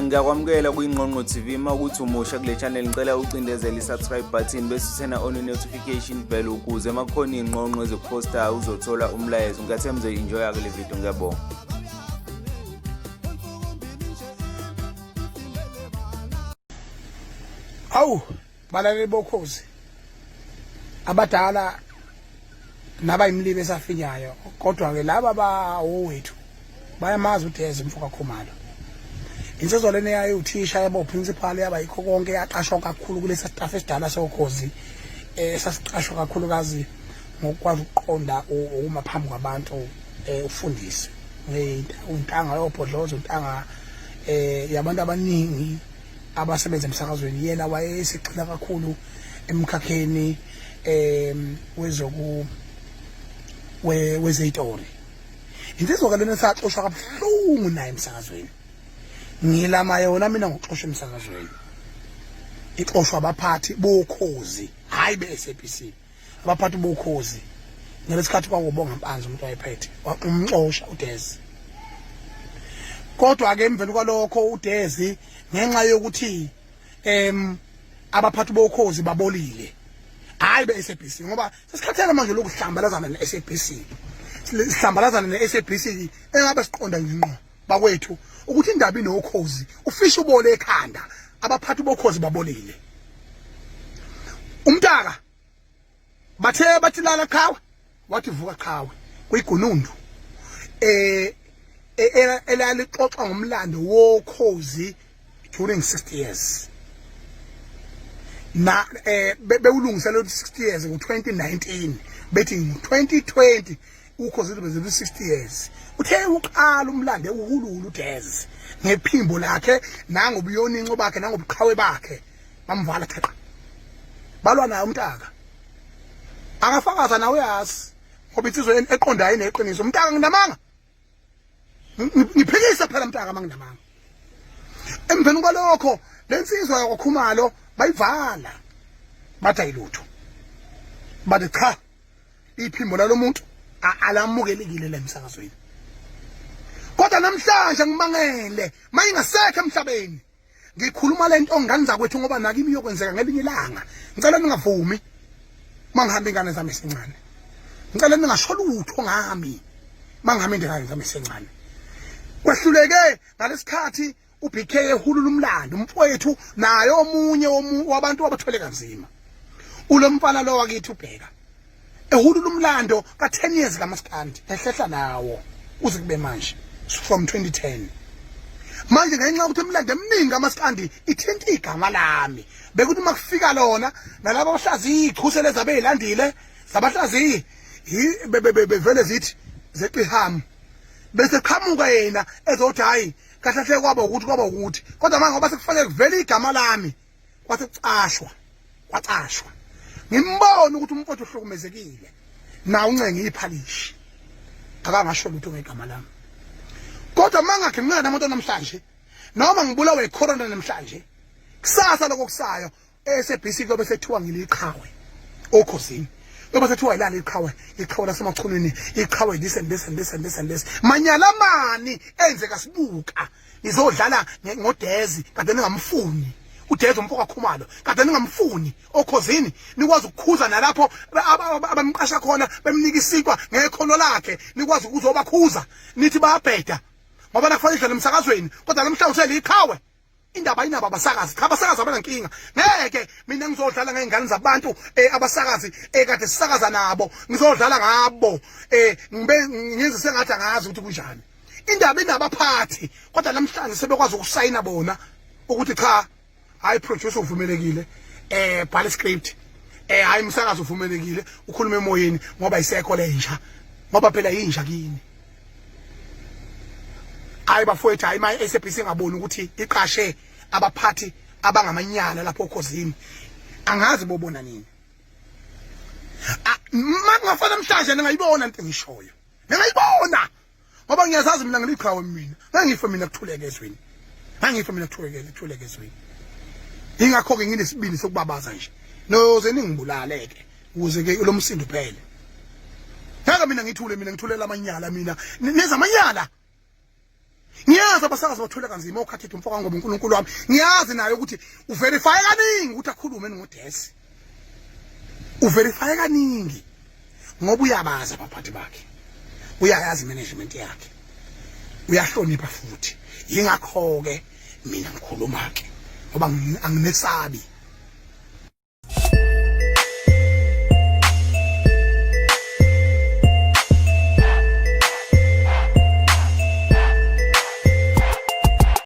Ngiyakwamukela kwiNgqongqo TV. Uma ukuthi umusha kule channel, ngicela ucindezele i-subscribe button bese uthena on i-notification bell ukuze uma kukhona iy'ngqongqo ezikuphostayo uzothola umlayezo. Ngiyathemba uzoyi-enjoya kule video. Ngiyabonga. Awu balaleli bokhozi abadala nabayimlibe esafinyayo, kodwa ke laba bawowethu bayamazi uDeze mfoka Khumalo. Insizwa lena yayewuthisha, yaba uprincipal, yaba yikho konke, yaqashwa kakhulu kulesa staff esidala sokhozi, sasiqashwa kakhulukazi ngokukwazi ukuqonda ukuma phambi kwabantu, ufundise untanga yobhodloza untanga yabantu abaningi abasebenza emsakazweni. Yena wayesigxila kakhulu emkhakheni wezoku wezeyitori. Insizwa ke lena saxoshwa kabuhlungu naye emsakazweni. Ngilama yona mina ngokuxoshwa emsakazweni, ixoshwa abaphathi bokhozi, hayi be-SABC, abaphathi bokhozi. Ngalesikhathi kwakubonga Mpanza umuntu wayephethe, umxosha uDezi. Kodwa ke emveni kwalokho uDezi, ngenxa yokuthi abaphathi bokhozi babolile, hayi be-SABC, ngoba sesikhathele manje lokuhlambalazana ne-SABC, sihlambalazana ne-SABC engabe siqonda ngqo bakwethu ukuthi indaba inokhozi, ufisha ubole ekhanda, abaphathi bokhozi babolile. Umntaka bathe bathi lala qhawe, wathi vuka qhawe, kuyigunundu elalixoxa ngomlando wokhozi during 60 years na bewulungisela 60 years ngo-2019, bethi ngo-2020 ukhozi lube 60 years. Uthe uqala umlando uhululu uDez ngephimbo lakhe nangobuyoninco bakhe nangobuqhawe bakhe, bamvala theqa, balwa naye umntaka. Akafakaza nawe, uyazi, ngoba insizwa eqondayo ineqiniso. Umntaka, nginamanga? Ngiphikisa phela mntaka manginamanga. Emveni kwalokho lensizwa yakwaKhumalo bayivala, bathi ayilutho, bathi cha, iphimbo lalomuntu alamukelekile la emsakazweni. Kodwa namhlanje ngimangele mayingasekho emhlabeni. Ngikhuluma lento ngane zakwethu ngoba nakimi iyokwenzeka ngelinye ilanga. Ngicela ningavumi mangihamba ingane zami esencane. Ngicela ningasho lutho ngami mangihamba ingane zami esencane. Kwehluleke ngalesikhathi uBK ehulula umlando umfowethu, naye omunye wabantu abathwele kanzima ulomfana lo wakithi ubheka ehulula umlando ka-10 years kamaskandi, ehlehla nawo kuze kube manje from 2010. Manje ngenxa yokuthi imilando eminingi kamaskandi ithinta igama lami, bekuthi uma kufika lona nalabo abahlaziyi ichuse lezi abeyilandile zabahlaziyi bevele zithi zeqihamu, bese qhamuka yena ezothi hayi, kahle hle kwaba ukuthi kwaba ukuthi. Kodwa manje ngoba sekufanele kuvele igama lami, kwase kucashwa, kwacashwa. Ngimbona ukuthi umfowethu uhlukumezekile na uncenge iphalishi, akangasho lutho ngegama lami. Kodwa mangaginqana namuntu namhlanje, noma ngibulawe icorona namhlanje, kusasa lokho kusayo eSABC kuyobe sethiwa ngiliqhawe okhosini, kuyobe sethiwa ilala iqhawe, iqhawe lasemachunwini, iqhawe this and this and this and this and this. Manyala mani enzeka sibuka nizodlala ngoDezi kade ningamfuni uDezi umfo kaKhumalo, kade ningamfuni okhozini, nikwazi ukukhuza nalapho abamqasha khona, bemnika isinkwa ngekhono lakhe, nikwazi ukuzobakhuza nithi bayabheda ngoba nakufanele idlale emsakazweni. Kodwa namhlanje useliqhawe. Indaba ayinabo abasakazi, cha, abasakazi abanankinga. Ngeke mina ngizodlala ngey'ngane zabantu, abasakazi ekade sisakaza nabo ngizodlala ngabo, ngibe ngenze sengathi angazi ukuthi kunjani. Indaba inabaphathi, kodwa namhlanje sebekwazi ukusayina bona ukuthi cha, hayi, producer uvumelekile, bhala script, hayi, umsakazi uvumelekile ukhuluma emoyeni ngoba isekho lenja, ngoba phela yinja kini. Hayi bafowethu, hayi, ma SABC ingaboni ukuthi iqashe abaphathi abangamanyala lapho okhozini, angazi bobona nini. Makungafana namhlanje ningayibona into engishoyo, ningayibona, ngoba ngiyazazi mina ngiliqhawe mina. Ngangife mina kuthuleke ezweni, ngangife mina kuthuleke, kuthuleke ezweni. Ingakho-ke nginesibindi sokubabaza nje, noze ningibulale-ke ukuze ke lo msindo uphele. Ngeke mina ngithule, mina ngithulela amanyala, mina neza amanyala. Ngiyazi abasakazi bathwele kanzima okhathitha umfoka ngoba uNkulunkulu wami ngiyazi naye ukuthi uverify kaningi ukuthi akhulume ngoDesi. Uverify kaningi ngoba uyabazi abaphathi bakhe. Uyayazi management yakhe. Uyahlonipha futhi. Yingakho ke mina ngikhuluma ke ngoba anginesabi.